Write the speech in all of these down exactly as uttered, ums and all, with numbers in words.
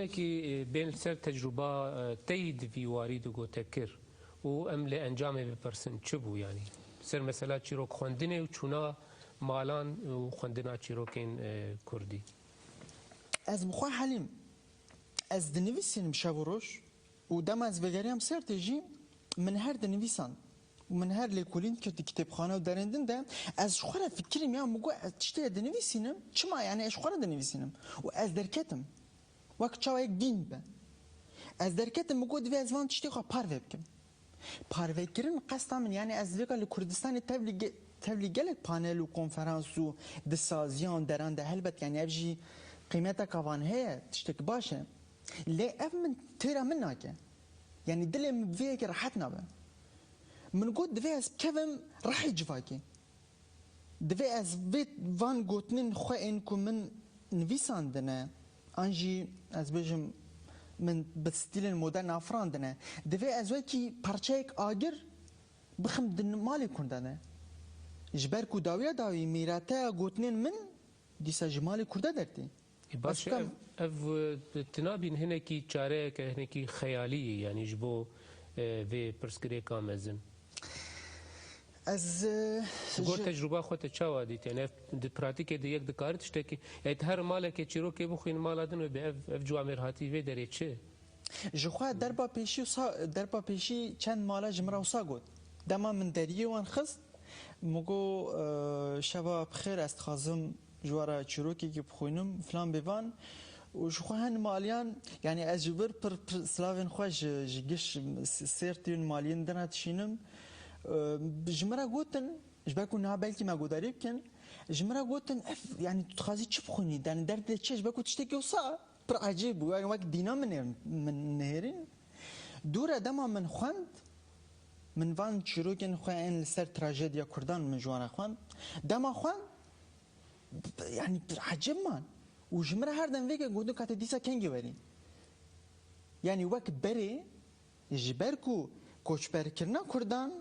Wekî, e, bên li ser tecrûba, e, te yî di vî warî de gote kir û em lê encamê bipirsin çi bû, yanî ser mesela çîrok xwendinê û çûna malan û xwendina çîrokên, e, kurdî? Ez bi xwe helîm. Ez dinivîsînim şev û roj û dema ez vegeriyam Sêrtê jî min her dinivîsand û min her lêkolîn dikir di kitêbxane û derên din de ez ji xwe re fikirîm ya min got ez tiştê dinivîsînim, çima, yanî ez ji xwe re dinivîsînim û ez derketim. Wek çawa yek dîn be. Ez derketim, min got divê ez van tiştê xwe parve bikim. Parvekirin qesta min, yanî ez vêka li Kurdistanê tevlî ge- tevlî gelek panel û konferans û di saziyan û deran de, helbet, yanî ev jî qîmeteka van heye, tiştek baş e. Lê ev min têra min nake. Yanî dilê min vê yekê rehet nabe. Min got divê ez bikevim rihê civakê. Divê ez vê van gotinên xwe ên ku min nivîsandine, an jî ez bêjim min bi stîlên modern afirandine, divê ez wekî parçeyek agir bixim di malê Kurda de. Ji ber ku dawiya dawî mîrateya gotinên min dîsa ji malê Kurda dertê. Ê, baş e, ev, ev, e, tu nabîn hinekî çareyeke hinekî xeyalî ye, yanî ji bo, e, vê pirsgirêka mezin? Ez, e, Ji gor ji- tecrûba xwe te çawa dît? Yanî ev di pratîkê de yek dikare tiştekî, yanî tu her malekê çîrokê bixwîn mala din wê bê ev, ev ciwamêr hatî vê derê çi? Ji xwe derba pêşî wisa, derba pêşî çend mala ji min re wisa got. Dema min deriyê wan xist, min got, e, şeva bi xêr, ez dixwazim ji we re çîrokekî bixwînim, filan bêvan. Û ji xwe hin maliyan, yanî ez ji vir pir, pir silavên xwe ji, ji giş Sêrtî û maliyên din re dişînim. E, ji min re gotin, ji ber ku niha belkî me guhdarî bikin, ji min re gotin, ev, yanî tu dixwazî çi bixwînî? Yanî derdê çi? Ji ber ku tiştekî wisa pir ecêb bû. Yanî wek dîna min ê min nihêrîn. Dû re dema min xwend, min van çîrokên xwe ên li ser trajediya Kurdan min ji wan re xwend. Dema xwend, yanî pir ecêb man. Û ji min re her dem vêke gotin ka te dîsa kengê werî. Yanî wek berê, ji ber ku koçberkirina Kurdan,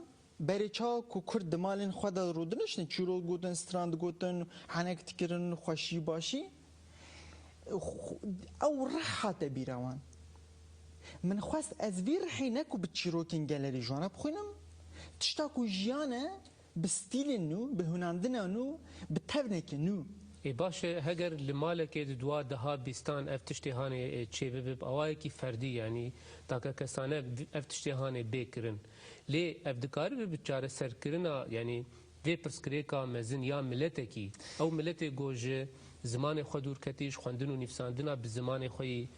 berê çawa ku Kurd di malên xwe de rûdiniştin, çîrok gotin, stran digotin, henek dikirin, xweşî başî, xu- ew rih hate bîra wan. Min xwest ez vî rihê ne ku bi çîrokên gelerî ji wan re bixwînim, tişta ku jiyan e, bi stîlên nû, bi hunandina nû, bi tevneke nû. Ê, baş e, heger li malekê di dua deha bîstan ev tiştê hanê, e, çêbibe bi awayekî ferdî, yanî takekesane ev tiştê hanê bê kirin. Lê ev dikaribe bi çareserkirina, yanî vê pirsgirêka mezin ya miletekî, ew miletê ku ji zimanê xwe dûr ketî, ji xwendin û nivîsandina bi zimanê xwe yî,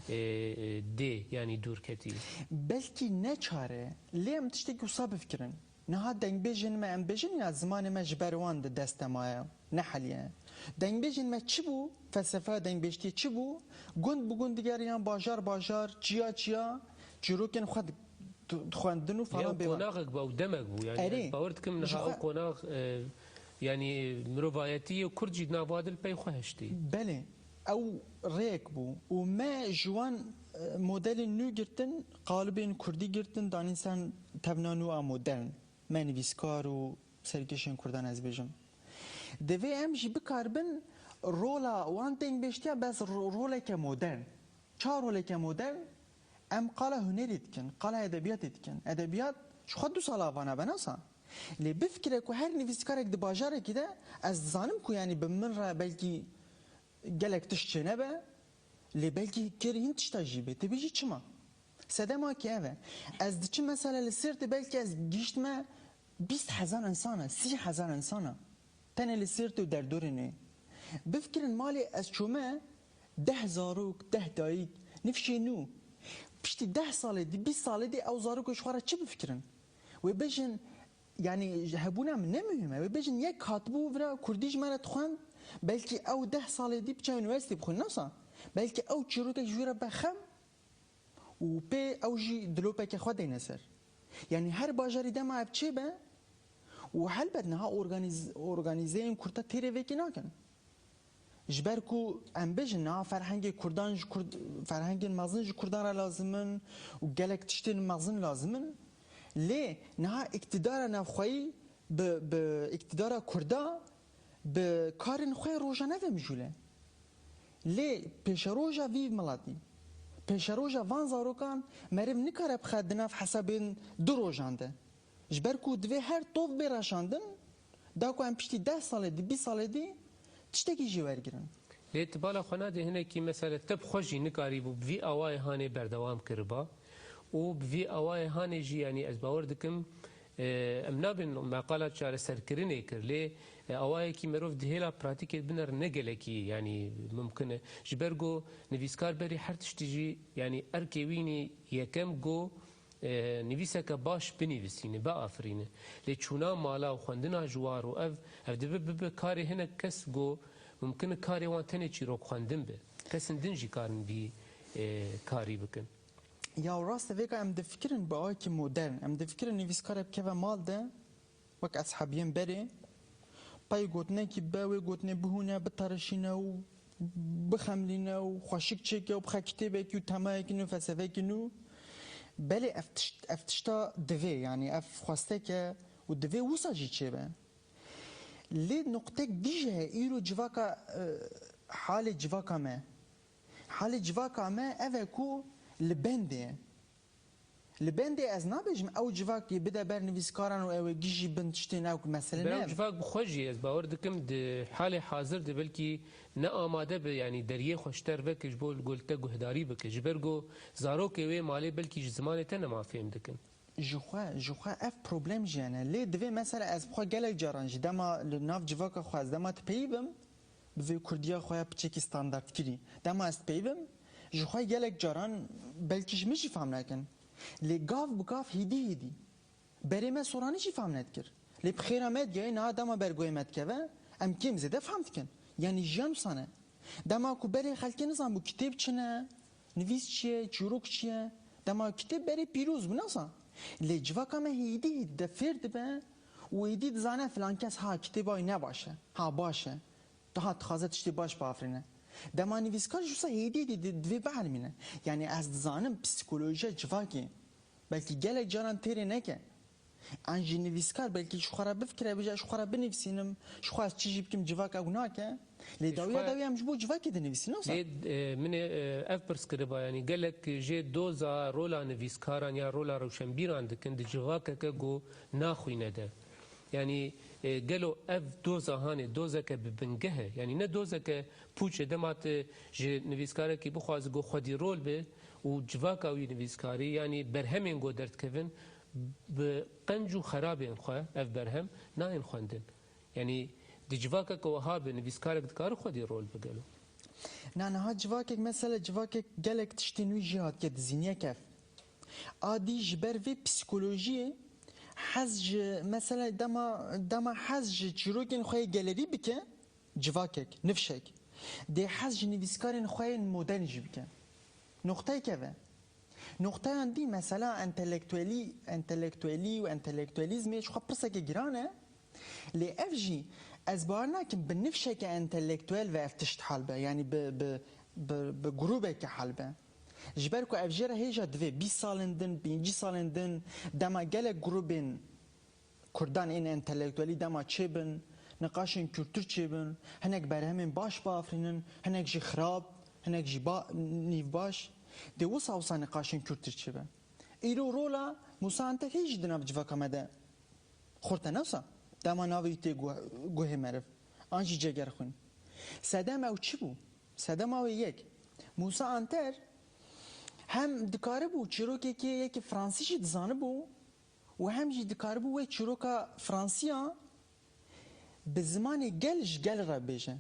e, e, dê, yanî dûr ketî? Belkî ne çare, lê em tiştekî wisa bifikirin. Niha dengbêjên me, em bêjin ya zimanê me ji ber wan di dest de maye, neheliye. Dengbêjên me çi bû? Felsefeya dengbêjtiyê çi bû? Gund bi gund digeriyan, bajar bajar, çiya çiya çîrokên xwe di- di- dixwendin û falan bêvan. Ew qonaxek bû, ew demek bû. Yani Erê, ez bawer dikim niha ew qonax, e, yani mirovayetiyê û Kurd jî di nav wa de li pey xwe hiştî. Belê, ew rêyek bû û me ji wan, e, modelên nû girtin, qalibên Kurdî girtin, danîn ser tevna nû a modern. Me nivîskar û serkêşên Kurdan ez bêjim. Divê em jî bikaribin rola wan dengbêjtiya bes ro- roleke modern. Ça roleke modern? Em qala hunerê dikin, qala edebiyatê dikin. Edebiyat ji xwe du sala vana be nasa. Lê bifikire ku her nivîskarek di bajarekî de, ez dizanim ku yanî bi min re belkî gelek tişt çênebe, lê belkî kêrî hin tişta jî bê. Tê bêjî çima? Sedema ki ev e. Ez diçim mesela li Sêrtê belkî ez gihîştime bîst hezar insana, sî hezar insana. Tenê li Sêrtê û derdorê nê. Bifikirin malê ez çûme deh zarok, deh dayik, nifşê nû. Piştî deh salê dî, bîst salê dî ew zarok ji xwe re çi bifikirin? Wê bêjin, yanî hebûna min ne muhîm e. Wê bêjin yek hatibû vira Kurdî ji me re dixwend, belkî ew deh salê dî biçe unîversîtê bixwîne, nasa. Belkî ew çîrokek ji wî re be xem û pê ew jî dilopeke xwe deyne ser. Yanî her bajarî dema ev çêbe û helbet niha organîz- organîzeyên Kurda têrê vêkê nakin. Ji ber ku em bêjin niha ferhengê Kurdan ji Kurd, ferhengên mezin ji Kurdan re lazim in û gelek tiştên mezin lazim in. Lê niha îktidara navxweyî bi, bi îktidara Kurda bi karên xwe rojane ve mijûl e. Lê pêşeroja vî miletî, Pêşeroja van zarokan meriv nikare bixe di nav hesabên du rojan de. Ji ber ku divê her tov bê reşandin, da ku em piştî deh salê di, bîst salê dî tiştekî jî wergirin. Lê tu bala xwe nadê hinekî mesele te bi xwe jî nikarîbû bi vî awayê hanê berdewam kiriba û bi vî awayê hanê jî, yanî ez bawer dikim, e, em nabên meqala çareserkirinê kir, lê, e, awayekî merov di hêla pratîkê binere ne gelekî, yanî mimkun e. Ji ber ku nivîskar berî her tiştî jî, yanî erkê wî nî yekem ku, e, nivîseke baş binivîsîne, biafirîne. Lê çûna mala û xwendina ji war û ev, ev dibe bibe karê hinek kes ku mimkun e karê wan tenê çîrok xwendin be. Kesên din jî karin vî, e, karî bikin. Ya rast e, vêga em difikirin bi awekî modern. Em difikirin nivîskare bikeve mal de, wek eshabiyên berê, pey gotinekî be, wê gotinê bihûne, biterişîne û bixemlîne û xweşik çêke û bixe kitêbekî û temayekî nû, felsefekî nû. Belê ev tişt, ev tişta divê, yanî ev xwestek e û divê wisa jî çêbe. Lê nuqtek dî jî heye, îro civaka, e, halê civaka me. Halê civaka me ev e ku li bendê ye. Li bendê ez nabêjim ew civakê bide ber nivîskaran û ew ê gijî bin tiştên ew, mesele ne ev. Ew civak bi xwe jî, ez bawer dikim, di halê hazir de belkî ne amade be, yanî deriyê xwe ji te re veke ji bo li gor te guhdarî bike. Ji ber ku zarokê wê malê belkî ji zimanê te nema fêm dikin. Ji xwe, ji xwe ev problem jî hene. Lê divê mesela ez bi xwe gelek caran jî dema li nav civaka xwe ez dema dipeyivim, bi vê kurdiya xwe ya piçekî standartkirî. Dema ez dipeyivim, ji xwe gelek caran belkî ji min jî fam nekin. Lê gav bi gav hêdî hêdî. Berê me soranî jî fam nedikir. Lê bi xêra me digihê niha dema ber guhê me dikeve, em kêm zêde fam dikin. Yanî jiyan wisa ne. Dema ku berê xelkê nizanbû kitêb çi ne, nivîs çi ye, çîrok çi ye, dema kitêb berê pîroz bû, nasa. Lê civaka me hêdî hêdî de fêr dibe û hêdî dizane filan kes ha kitêba wî ne baş e, ha baş e. Daha dixwaze tiştê baş biafirîne. Dema nivîskar jî wisa hêdî hêdî di-, divê bielmîne. Yanî ez dizanim psîkolojiya civakê belkî gelek caran têrê neke. An jî nivîskar belkî ji xwe re bifikire, bêje, "Ez ji xwe re binivîsînim, ji xwe ez çi jî bikim, civak ew nake." Lê dawiya dawî em ji bo civakê dinivîsîn, wisa. Lê, e, min ê, e, ev pirs kiriba, yanî gelek jê doza rola nivîskaran ya rola rewşenbîran dikin di civakeke ku naxwîne de. Yanî, e, gelo ev doza hanê dozeke bi bingeh e? Yanî ne dozeke pûç e, dema tu ji nivîskarekî bixwazî ku xwedî rol be û civaka wî nivîskarî, yanî berhemên ku derdikevin, bi qenc û xerabên xwe ev berhem nayên xwendin. Yanî di civakeke wiha be nivîskarek dikare xwedî rol bigelo? Na, niha civakek, mesele civakek gelek tiştên wî jî hatiye dizîn. Yek ev. A dî ji ber vê psîkolojiyê hez ji, mesele dema, dema hez ji çîrokên xwe yê gelerî bike, civakek, nifşek, dê hez ji nivîskarên xwe yên modern jî bike. Noqteyek ev e. Noqteyan dî mesela entelektuelî, entelektuelî û entelektuelîzmê ji xwe pirsekê giran e. Lê ev jî ez bawer nakim bi nifşeke entelektuel ve ev tişt hal be. Yanî bi, bi, bi, bi grûbeke hal be. Ji ber ku ev jê re hêja divê bîst salên din, pêncî salên din, dema gelek grûbên Kurdan ên entelektuelî dema çêbin, niqaşên kultur çêbin, hinek berhemên baş biafirînin, hinek jî xirab, hinek jî ba-, nîv baş. Dê wisa wisa niqaşên kultur çêbe. Îro rola Musa Anter hê jî di nav civaka me de xurt e, ne wisa? Dema navê wî tê guh-, guhê meriv. An jî Cegerxwîn. Sedema ew çi bû? Sedema wê yek. Musa Anter hem dikaribû çîrokekê yekî fransî jî dizanibû, û hem jî dikaribû wê çîroka fransiya bi zimanê gel ji gel re bêje.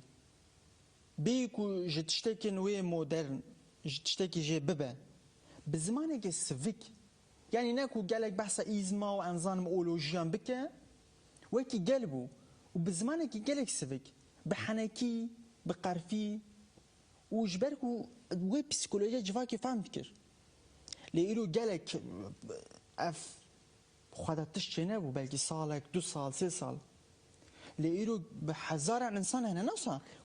Bêyî ku ji tiştekên wê modern, ji tiştekî jê bibe. Bi zimanekê sivik. Yanî ne ku gelek behsa îzma û, ez nizanim, olojiyan bike, wekî gel bû û bi zimanekî gelek sivik, bi henekî, bi qerfî û ji ber ku wê psîkolojiya civakê fehm dikir. Lê îro gelek ev xweda tişt çênebû, belkî salek, du sal, sê sal. Lê îro bi hezaran însan hene, ne wisa,